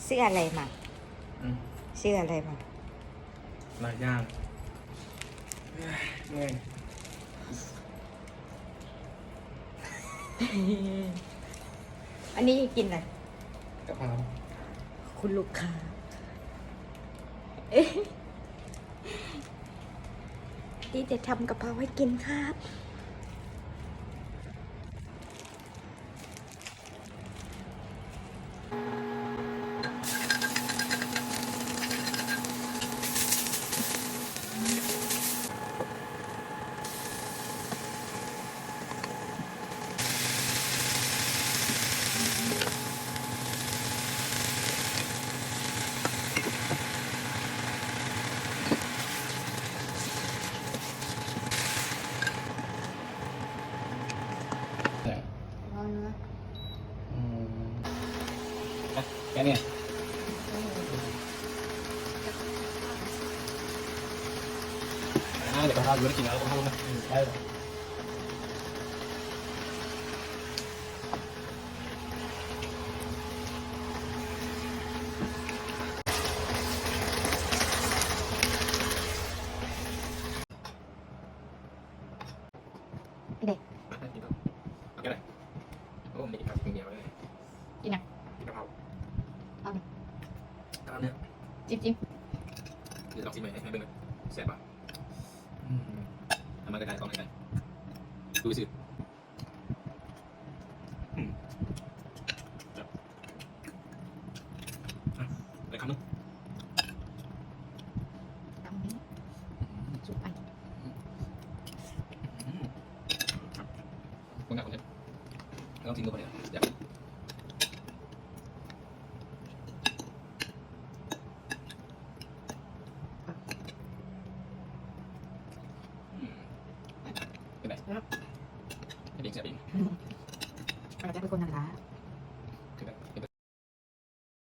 ຊື້ອະໄລມາ? ອືມ ຊື້ອະໄລມາ? ຫຼາຍຢ່າງ ເມື່ອຍ. ອັນນີ້ກິນອະໄລ? ກະເພາ. ຄຸນລູກຄ້າ ທີ່ຈະທຳກະເພາໃຫ້ກິນຄັບ. ອືມ ແກະນີ້ ອາ ດຽວເຮົາຢູ່ໄດ້ກິນແລ້ວ ເຮົາລົງມາ ອືມ ໄດ້. ກິນເດ້ ກິນເດ້ ໂອ້ ມີອີກຄັບໜຶ່ງດຽວເລີຍ. ກິນຫຍັງ? ກິນກະເພາ. ເອົາ ກະເພາເນື້ອ ຈິ້ມໆ ດຽວລອງຊີມໃຫ້ເບິ່ງ ແຊບບໍ່? ອືມ ເອົາມາໃກ້ໆ ກ້ອງໃກ້ໆ ດູຊື່. ອືມ ແຊບ ອ່ະ ໄດ້ຄຳໜຶ່ງ ຄຳໜຶ່ງ ອືມ ສຸກໄປ ອືມ ອືມ ຄົນງາມຄົນເຮັດ ລອງຊີມເບິ່ງ ຢາກ ອືມ ເປັນໃດ? ແຊບ ເຮັດເອງແຊບເອງ ອືມ ແຊບເປັນຄົນນັ້ນລະ.